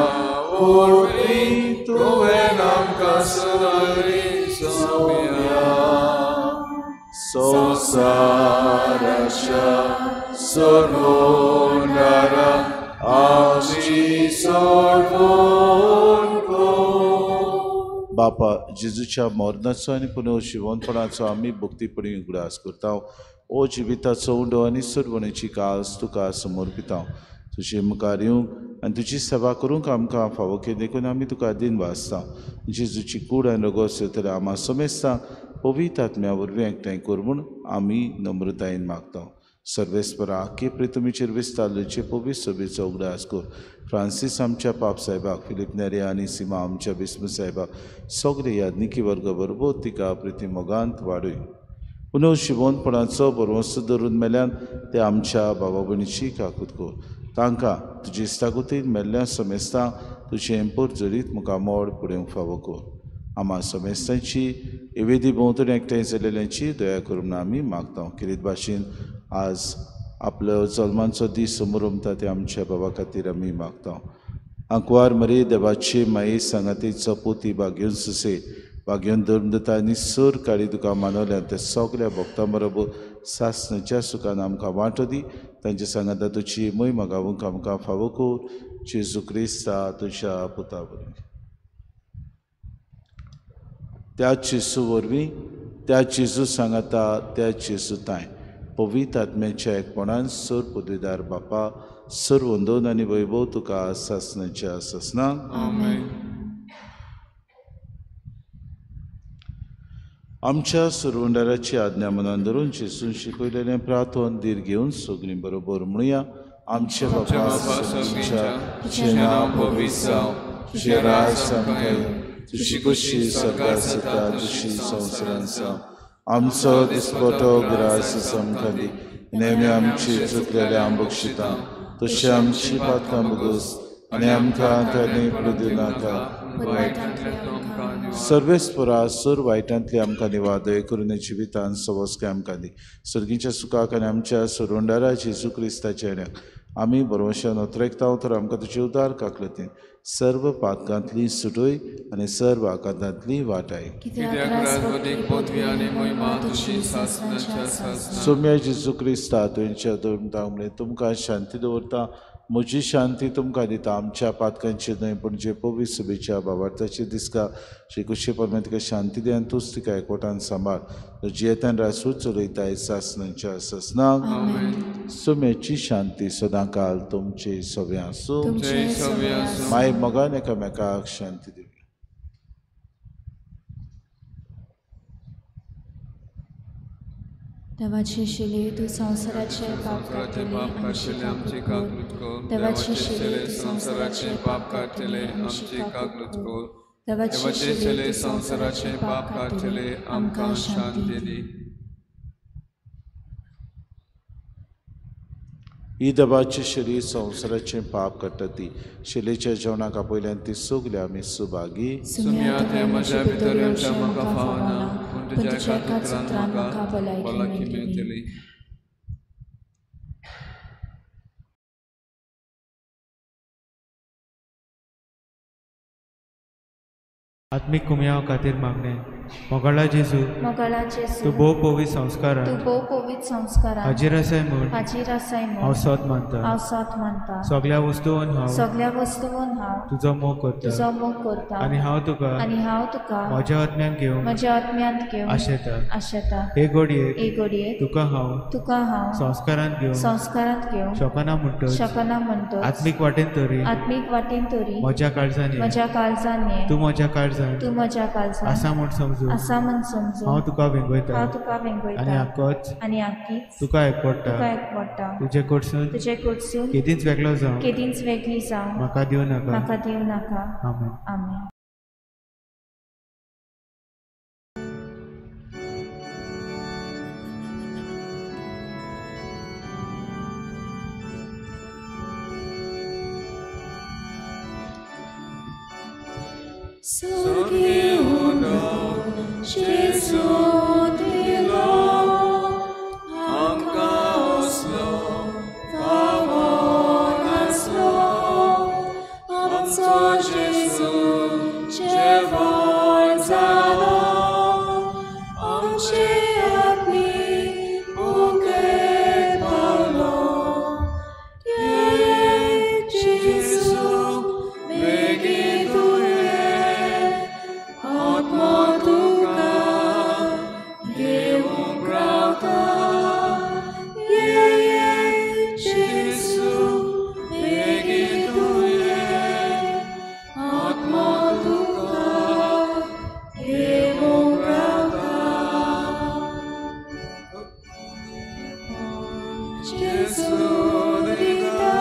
वरवीं तुवें आमकां सुदारी सोम्या. संवसाराच्या सर्वोंडारा आमची सोडवण कर. बापा, जेजूच्या मरणाचो आनी पुनर्जिवनपणाचो आमी भक्तीपणी उगडास करता. ओ जिविताचो उंडो आनी सोडवणेची कास तुका समर्पिता. तुजे मुखार येवंक आनी तुजी सेवा करूंक आमकां फावो केली देखून आमी तुका दिनवासता. जेजूची कूड आनी रगत सोयतल्या आमा समेस्ता पवित्र आत्म्या वरवीं एकठांय कर म्हूण आमी नम्रतायेन मागता. सर्वेस्परा, आख्खे प्रितुमीचेर विस्तारलेचे पवित्र सभेचो उगडास कर. फ्रांसीस आमच्या पाप साहेबाक, फिलीप नेरे आनी सीमा आमच्या बिस्म साहेबाक, सगळे याज्ञिकी वर्ग बरोबर तिका प्रिती मोगांत वाडय. पुनर्जिवनपणाचो भरवंसो धरून मेल्यान ते आमच्या बाबा भयणीची काकूत कर. तांकां तुजी इस्तागुतीन मेल्ल्या समेस्तांक तुजें पोरजरीत मुखामोड फुडें फावो कर. आमा समेस्तांची एवेदी भोंवतणी एकठांय जाल्ल्यांची दया करूं म्हूण आमी मागता. किरीत भाशेन आज आपलो जल्मांचो दीस समोर ते आमच्या बाबा खातीर आमी मागता. आंकवार मरे देवाची माये सांगातीचो पोती बागेवन सुसे बागेवन धर्म दिता आनी सर काळी तुका मानवल्यान ते सगळ्या भक्तां बरोबर सासणाच्या सुखान आमकां वांटो दी. तांचे सांगाता तुजी मोय गावूंक आमकां फावो कर. जेजू क्रिस्ता तुज्या पुता वरवीं. त्या जेजू वरवीं, त्या जेजू सांगाता, त्या जेजू तांय पवित्र आत्म्याच्या एकपणान सर पदवीदार बापा, सर वंदन आनी वैभव तुका सासणाच्या सासणाक. आमेन. आमच्या सुरवंडाराची आज्ञा मनान धरून जेजून शिकयलेलें प्रार्थन धीर घेवन सगळीं बरोबर म्हणुया. आमचे बापा सर्गाच्या, तुजें नांव पवित्र जावं, तुजें राज आमकां येवं, तुजी कुशी स्वर्गार जाता तशी संवसारांत जावं. आमचो दिसपटो ग्रास आमकां दी, नेमी आमची चुकलेल्या आम बक्षिता तशी आमची पातकां भोगोस आनी आमकां ताणें पडूं दिवनाका. सर्वेस्परा सर वायटांतली आमकां निवादय करून जिवितान सवस्काय आमकां दी. सर्गीच्या सुखाक आनी आमच्या सोडवणदारा जेजू क्रिस्ताच्या येण्याक आमी भरवंशान अत्रेकता तर आमकां तुजे उदार काकलतीन सर्व पातकांतली सुटय आनी सर्व आघातांतली वाटाय. सोम्या जेजू क्रिस्ता तुमच्या दोन तुमकां शांती दवरता, म्हजी शांती तुमकां दिता. आमच्या पातकांची न्हय पूण जे पवित्र सभेच्या बाबार्थाची दिसका श्री कुशी परमें तिका शांती दी आनी तूच तिका एकवटान सांबाळ. जियेतान रासूच चलयताय सासनाच्या सासनाक. सोम्याची शांती सदांकाल तुमचे सगळे आसूं. माय मोगान एकामेकाक शांती दिवया. देवाचे शिले तूं संवसाराचे पाप काडटले आमची काकूत कर. देवाचे शिले संवसाराचे पाप काडटले आमची काकूत कर. देवाचे शिले संवसाराचे पाप काडटले आमकां शांती दी. ही देवाची शरीर संवसाराचें पाप काडटा ती शिलेच्या जेवणाक आपयल्यान ती सगळी आमी सुभागी. म्हज्या भितर येवच्या म्हाका फावना पूण तुज्या एका उतरान म्हाका भलायकी मेळटली. आत्मीक कुमयाव खातीर मागणें. मोगाळा जेजू, तूं भोव पवित्र संस्कारांत हाजीर आसाय म्हूण हांव सोद मानता. सगळ्या वस्तून हांव तुजो मोग करता आनी हांव तुका म्हज्या आत्म्यांत घेवन आशेता. हे घडयेक तुका हांव संस्कारांत घेवन शकना म्हणटच आत्मीक वाटेन तरी म्हज्या काळजान ये, तूं म्हज्या काळजान आसा म्हूण समजू हांव तुका वेंगयता आनी आकीच तुका एकवटा. तुजे कडसून केदींच वेगळो जावं म्हाका दिवं नाका. आमेन. आमेन. Gesù dilo, आमकां असलो फावो नासलो, आमचो जेजू जेवण जालो, आमचे आत्मीक भुकेक पावलो. ये जेजू बेगीन तुवें आत्मो तुका घेवंक रावता. ये जेजू बेगीन तुवें आत्मो तुका घेवंक रावता. जेजू दिता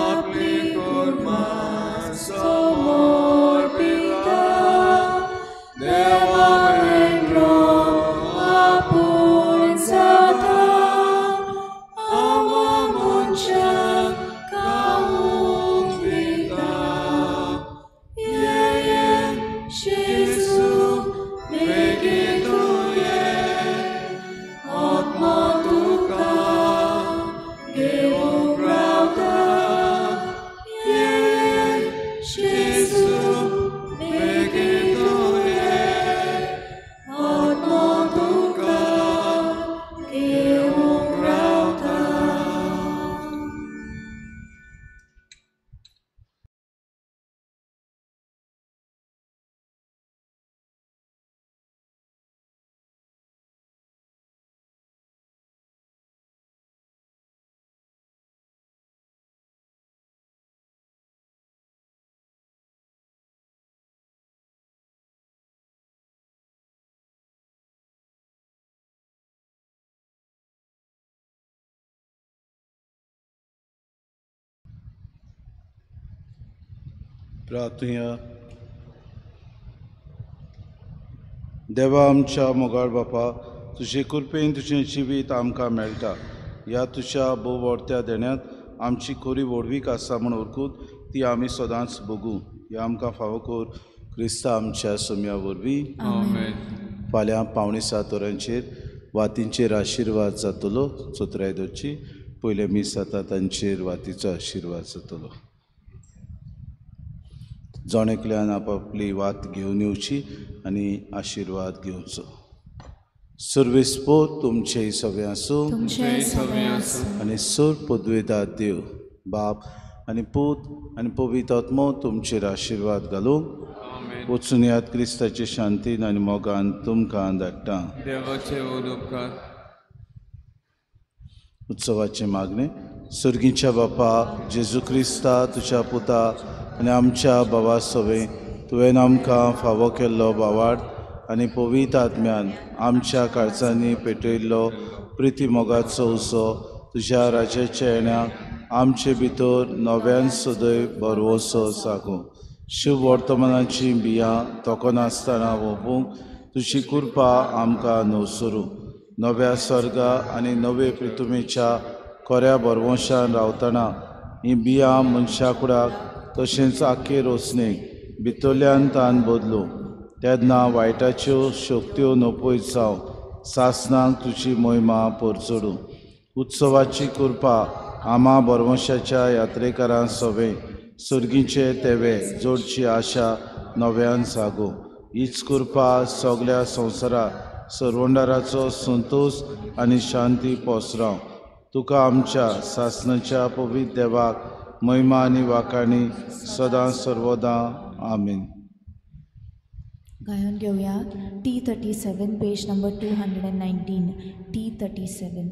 आपली कुर्बान समोर पिता, देवा मेळ्ळो आपूण जाता, आवा मनशाक खावंक दिता. ये जेजू बेगीन तुवें आत्मो तुका घेवंक रावता. ये जेजू बेगीन तुवें आत्मो तुका घेवंक रावता. प्रार्थुया. देवा आमच्या मोगाळ बापा, तुजे कृपेन तुजें जिवीत आमकां मेळटा. ह्या तुज्या भोव व्हडत्या देण्यांत आमची खरी व्हडवीक आसा म्हूण वळखून ती आमी सदांच भोगूं. ह्या आमकां फावो कर क्रिस्ता आमच्या सोम्या वरवीं. फाल्यां 6:45 वरांचेर वातींचेर आशिर्वाद जातलो. चोत्राय दवरची पयलें मीस जाता तांचेर वातीचो आशिर्वाद जातलो. जण एकल्यान आपापली वात घेवन येवची आनी आशिर्वाद घेवचो. सर्वेस्पोर तुमचें सगळें आसूं आनी सोर पदवेदार देव बाप आनी पूत आनी पवित्र आत्मो तुमचेर आशिर्वाद घालूं. वचून याद क्रिस्ताचे शांतीन आनी मोगान तुमकां धाडटा. उत्सवाचें मागणें. सर्गीच्या बापा जेजू क्रिस्ता तुज्या पुता आनी आमच्या बाबा सवें तुवें आमकां फावो केल्लो बावाड आनी पवित्र आत्म्यान आमच्या काळजांनी पेटयल्लो प्रिती मोगाचो उसो तुज्या राज्याच्या येण्याक आमचे भितर नव्यान सदैव भरवंसो जागूं. शुभ वर्तमानाची बियां तोखनासतना वोपूंक तुजी कृपा आमकां नवसरूं. नव्या स्वर्गा आनी नवे प्रितुमेच्या खऱ्या भरवंशान रावतना ही बियां मनशा कुडाक तशेंच आख्खे रोसणेक भितरल्यान तान बदलूं. तेन्ना वायटाच्यो शक्त्यो नपयत जावन सासणाक तुजी मोहिमा परचडूं. उत्सवाची कृपा आमा भरवंशाच्या यात्रेकारां सवें सर्गीचे तेवे जोडची आशा नव्यान जागूं. हीच कृपा सगल्या संवसाराक सर्वंडाराचो संतोश आनी शांती पसराव. तुका आमच्या सासणाच्या पवित्र देवाक महिमा आनी वाखाणी सदां सर्वदां. आमीन. गायन घेवया T37 page number 219. T37.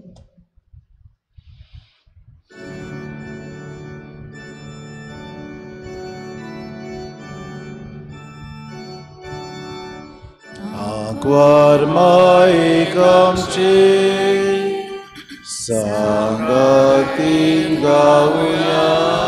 आंकवार मायक आमचे सांगातीन गावया.